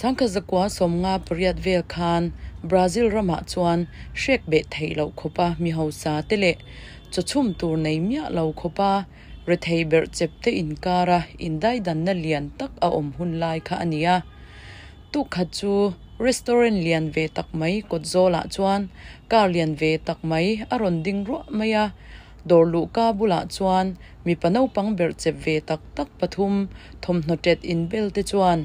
1958 vel khan Brazil ramah chuan hrek beh theih loh khawpa mi hausa te leh chawchhum tur nei miah lo khawpa rethei berh chep te inkara indaidanna lian tak a awm hun lai kha a ni a. Tukkhat chu restaurant lian ve tak mai kawt zawlah chuan car lian ve tak mai a rawn ding ruah mai a, dawr luhka bulah chuan mipa naupang berh chep ve tak tak pathum thawmhnaw ṭet inbel te chuan,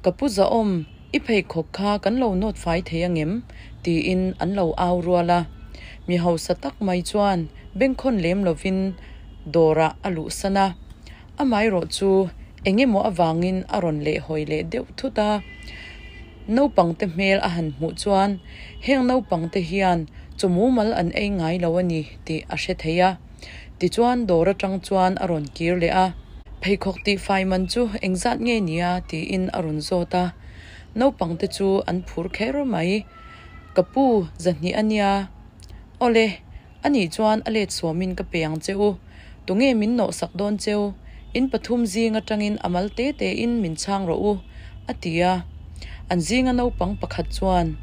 Ka pu Zahawm, i pheikhawk kha kan lo nawt fai thei angem? tiin an lo au rual a. Mi hausa tak mai chuan bengkhawn lem lovin dawrah a luhsan a. Amaherawh chu eng emaw avangin a rawn lehhawi leh deuh thut a. Naupangte hmel a han hmuh chuan heng naupangte hian chaw mumal an ei ngai lo a ni tih a hre thei a. Tichuan dawr atang chuan a rawn kir leh a. Pheikhawk tihfai man chu engzat nge nia tiin a rawn zawt a. Naupangte chu an phur kher mai. Ka pu, 200 a nia. Awle, Anih chuan a let sawmin ka pe ang che u. Tunge min nawhsak dawn cheu? In pathum zing atangin a mal te tein min chhang rawh u, a ti a. An zinga naupang pakhat chuan,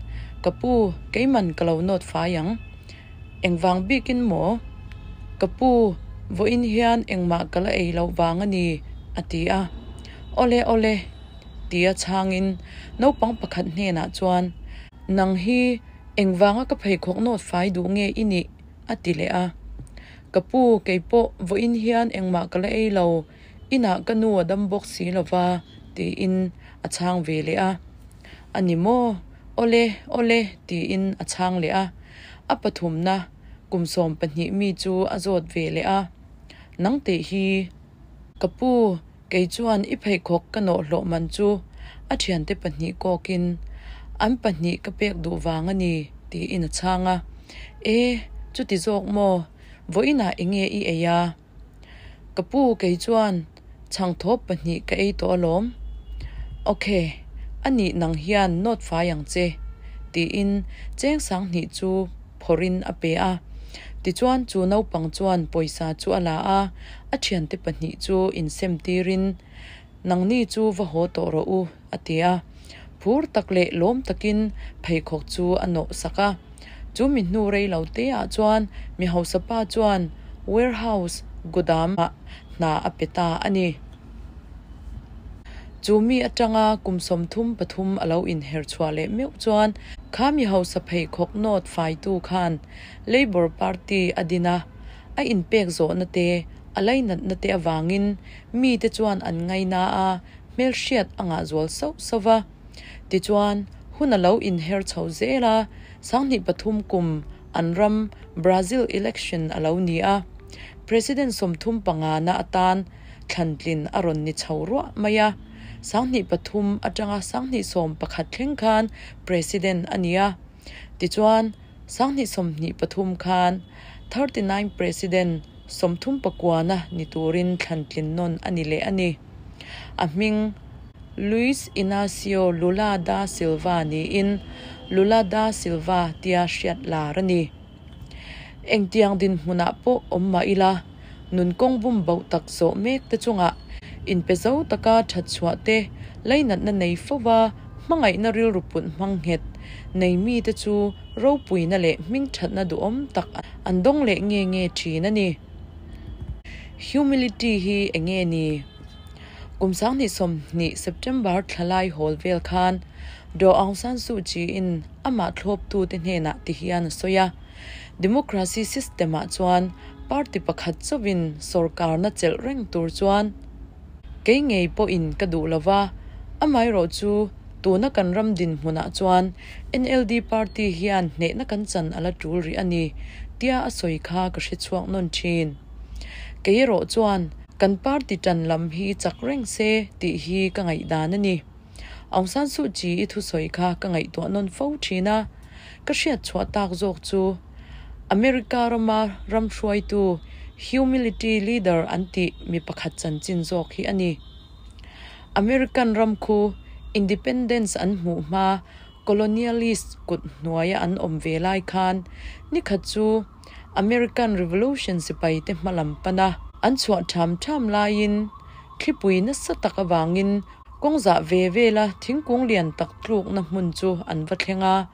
Ka pu, keiman ka lo nawt fai ang. Engvang bikin maw? Ka pu, vawiin hian engmah ka la ei loh vang a ni, a ti a. Awle, awle, tia chhangin naupang pakhat hnenah chuan, Nang hi engvanga ka pheikhawk nawt fai duh nge i nih? a ti leh a. Ka pu, kei pawh vawiin hian engmah ka la ei lo, inah ka nu a dam bawk si lo va, tiin a chhang ve leh a. A ni maw? Awle, awle, tiin a chhang leh a. A pathumna kum 12 mi chu a zawt ve leh a. Nang teh hi. Ka pu, Kei chuan i pheikhawk ka nawh hlawh man chu a thiante pahnih kawkin an pahnih ka pek duh vang a ni tiin a chhang a. E, chuti zawk maw? Vawiinah enge i ei a? Ka pu kei chuan chhangthawp pahnih ka ei tawh alawm. Ok, a nih nang hian nawt fai ang che tiin cheng sanghnih chu phawrhin a pe a. Tichuan chu naupang chuan pawisa chu a la a, a thiante pahnih chu insem tirin, Nangni chu va haw tawh rawh u, a ti a. Phur tak leh lawm takin pheikhawk chu a nawh sak a. Chu mi hnu rei lo te ah chuan mi hausa pa chuan warehouse gudam ah hna a pe ta a ni. Chu mi atanga kum 33 a lo inher chhuah leh meuh chuan kha mi hausa pheikhawk nawt faitu khan Labour Party a din a, a inpek zawhna te, a lainatna te avangin mite chuan an ngaina a, hmelhriat a ngah zual sauh sauh va. Tichuan, hun a lo inher chho zel a, 2003 kum an ram Brazil election a lo ni a, President 35 na atan thlantlin a rawn ni chho ruah mai a, 2003 atanga 2011 thleng khan President a ni a. Tichuan, 2023 khan 39 President 39 na ni turin thlantlin nawn a ni leh a ni. A hming Luiz Inacio Lula da Silva niin Lula da Silva tia hriat lar a ni. Engtiang dinhmunah pawh awm mah ila, nun kawng bum boh tak zawh mek te chungah inpe zo taka that chhuah te, lainatna nei fo va, hmangaihna rilru put hmang nghet nei mite chu ropuina leh hmingthatna duhawm tak an dawng leh nge nge thin a ni. Humility hi eng nge ni? Kum 2020 September thlalai hawl vel khan Daw Aung San Suu Kyi-in amah thlawptute hnenah ti hian a sawi a, Democracy system-ah chuan party pakhat chauhin sorkarna chelh reng tur chuan kei ngei pawhin ka duh lo va, amaherawh chu tuna kan ram dinhmunah chuan NLD party hian hnehna kan chan a la tul rih a ni, tia a sawi kha ka hre chhuak nawn thin. Kei erawh chuan kan party tan lam hi chak reng se tih hi ka ngaihdan a ni. Aung San Suu Kyi i thusawi kha ka ngaihtuah nawn fo thin a, ka hriat chhuah tak zawk chu America rama ram hruaitu humility leader an tih mi pakhat chanchin zawk hi a ni. American ram khu independence an hmuh hma colonialist kut hnuaia an awm ve lai khan nikhat chu American Revolution sipai te hma lam pana an chhuah tham tham laiin thlipui nasa tak avangin. Kawng zah ve vela thingkung lian tak tlukna hmun chu an va thleng a,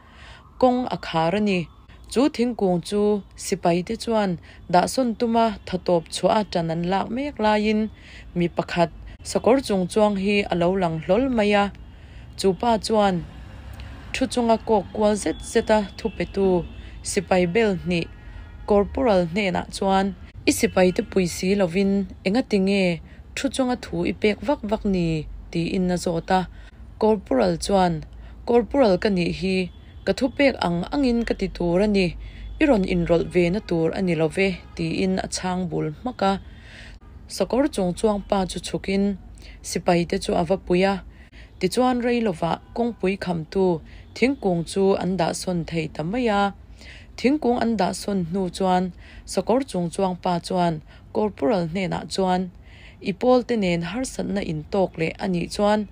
kawng a khar a ni. Chu thingkung chu sipaite chuan dahsawn tuma thatawp chhuah a ṭan an lak mek laiin mi pakhat sakawr chung chuang hi a lo lang hlawl mai a. Chu pa chuan thu chunga kawk kual zet zeta thupetu sipai bel hnih Corporal hnenah chuan, I sipaite pui si lovin engati nge thu chunga thu i pek vak vak ni? tiin a zawt a. Corporal chuan, Corporal ka nih hi, ka thupek ang angin ka ti tur a ni, i rawn inrawlh ve na tur a ni lo ve, tiin a chhang bul hmak a. Sakawr chung chuang pa chu chhukin sipaite chu a va pui a. Tichuan rei lovah kawngpui khamtu thingkung chu an dahsawn thei ta mai a. Thingkung an dahsawn hnu chuan sakawr chung chuang pa chuan Corporal hnenah chuan, I pawlte nen harsatna in tawk leh a nih chuan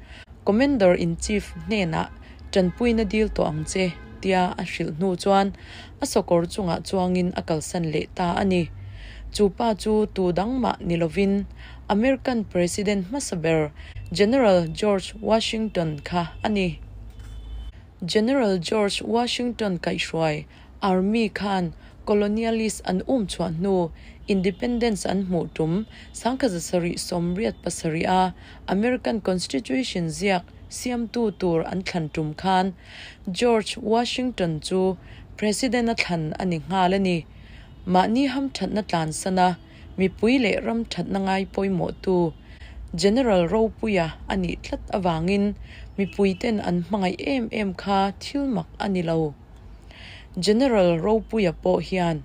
Commander in Chief hnenah tanpuina dil tawh ang che, tia a hrilh hnu chuan a sakawr chungah chuangin a kalsan leh ta a ni. Chu pa chu tu dang mah ni lovin American President hmasa ber General George Washington kha a ni. General George Washington kaihhruai Army khan Colonialist an um chhuah hnu Independence an hmuh tum 1787 a American Constitution ziak siamtu tur an thlan tum khan George Washington chu President a thlan a ni nghal a ni. Mahni hamthatna tlansan a Mipui leh ram thatna ngai pawimawhtu General Ropuia a nih tlat avangin mipuiten an hmangaih em em kha thil mak a ni lo. General Ropuia pawh hian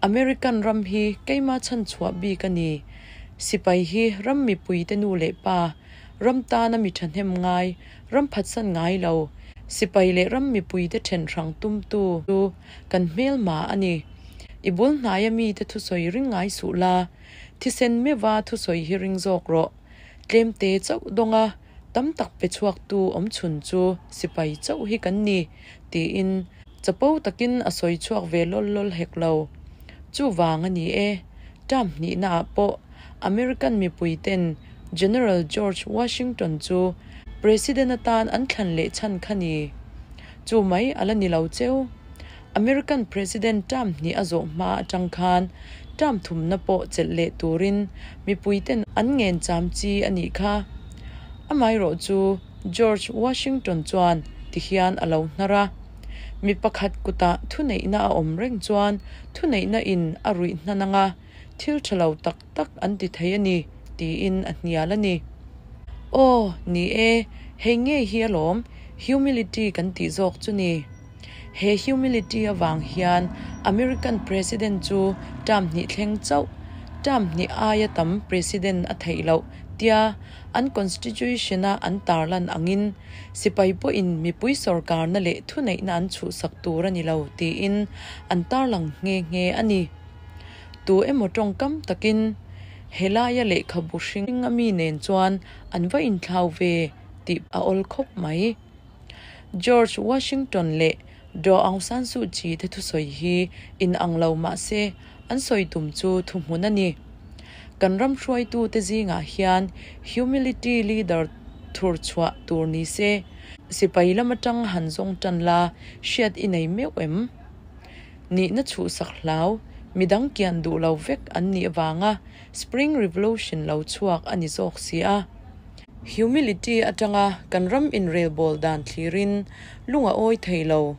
American ram hi keima chhanchhuah bik a ni. Sipai hi ram mipuite nu leh pa, ram tana mi thahnem ngai, ram phatsan ngai lo, sipai leh ram mipuite then hrang tumtu chu kan hmelma a ni. I bul hnaia mite thusawi ring ngai suh la, thisen meuha thusawi hi ring zawk rawh. Tlemte chauh dawnga tam tak pe chhuaktu awm chhun chu sipai chauh hi kan ni, tiin chapo takin a sawi chhuak ve lawl lawl hek lo. Chuvang a ni e, term hnihnaah pawh American mipuiten General George Washington chu President atan an thlan leh chhan kha ni. Chu mai a la ni lo cheu. American President term hnih a zawh hma atang khan term thumna pawh chelh leh turin mipuiten an ngen cham chi a nih kha. Amaherawh chu George Washington chuan tihian a lo hnar a, Mi pakhat kutah thuneihna a awm reng chuan thuneihna in a ruih hnan anga thil tha lo tak tak an ti thei a ni, tiin a hnial a ni. Aw, ni e, hei ngei hi alawm humility kan tih zawk chu ni. He humility avang hian American President chu term hnih thleng chauh, term hnih aia tam President a theih loh tia an Constitution-a an tarlan angin sipai pawhin mipui sorkarna leh thuneihna an chhuhsak tur a ni lo tiin an tarlang nghe nghe a ni. Tu emaw tawngkam takin helaia lehkhabu hring a mi nen chuan an va inthlau ve tih a awl khawp mai. George Washington leh Daw Aung San Suu Kyi te thusawi hi inang lo mah se an sawi tum chu thuhmun a ni. Kan ram hruaitute zingah hian humility leader thur chhuah tur ni se, sipai lam atang han zawng tan la hriat i nei meuh em? Nihna chhuhsak hlau, midang kian duh lo vek an nih avanga Spring Revolution lo chhuak a ni zawk si a. Humility atanga kan ram inrelbawl dan thlirin lung a awi thei lo.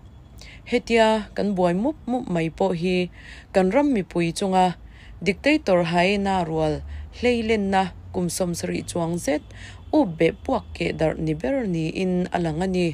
Hetia kan buai mup mup mai pawh hi kan ram mipui chunga dictator hyena rual hleilenna kum 70 chuang zet up beh puak keh darh ni ber niin a lang a ni.